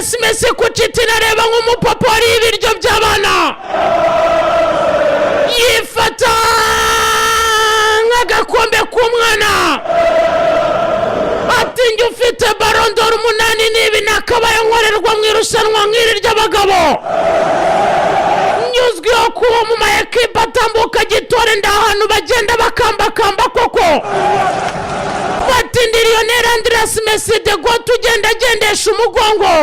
Andreas Messi Cuccittini areba nk'umupapa wariye ibiryo by'abana, yifata nk'agakombe k'umwana, ati: "Njye ufite Ballon d'Or umunani, n'ibi nakabaye nkorerwa mu irushanwa nk'iri ry'abagabo? Nyuzwiho kuba mu ma ekipa atambuka gitore, nda ahantu bagenda bakambakamba koko." Bati: "Ndi Lionel Andreas Messi the GOAT, ugenda agendesha umugongo,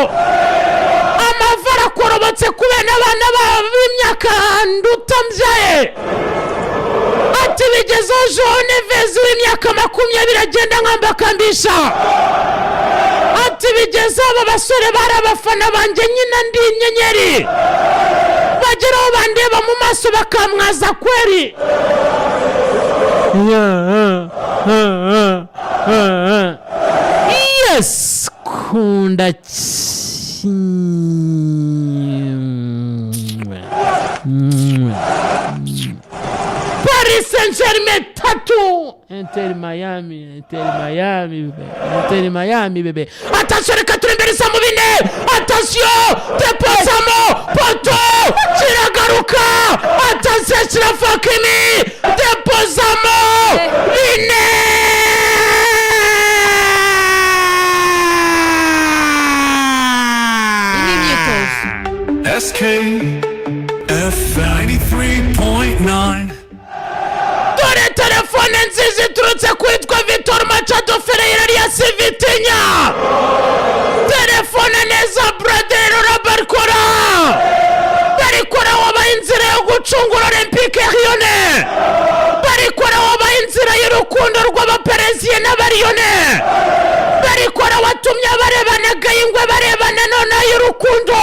amavi arakorobotse kubera abana b'imyaka ndutambyaye." Ati: "Bigezeho João Neves w'imyaka 20 agenda nkambakambisha." Ati: "Bigezeho aba basore bari abafana banjye nyine ndi inyenyeri, bageraho bandeba mu maso bakamwaza kweri." Yes, kunda kimwe. Paris Saint Germain 3, Inter Miami, Inter Miami bébé, Inter Miami bébé. Attention, reka turi imbere izamu bine. Attention, deposamo poteau, kiragaruka. Attention, Achraf Hakimi deposamo bine. Iyi ni imyitozo. SK F 93.9. Dore telefone nziza iturutse kwitwa Vitor Machado Ferreira alias Vitinha. Telefone neza Bradley Barcola. Barcola wabaye inzira yo gucungura Olympique Lyonnais, Barcola wabaye inzira y'urukundo rw'abapereziye n'abariyone, Barcola watumye abarebanaga ingwe barebana noneho y'urukundo.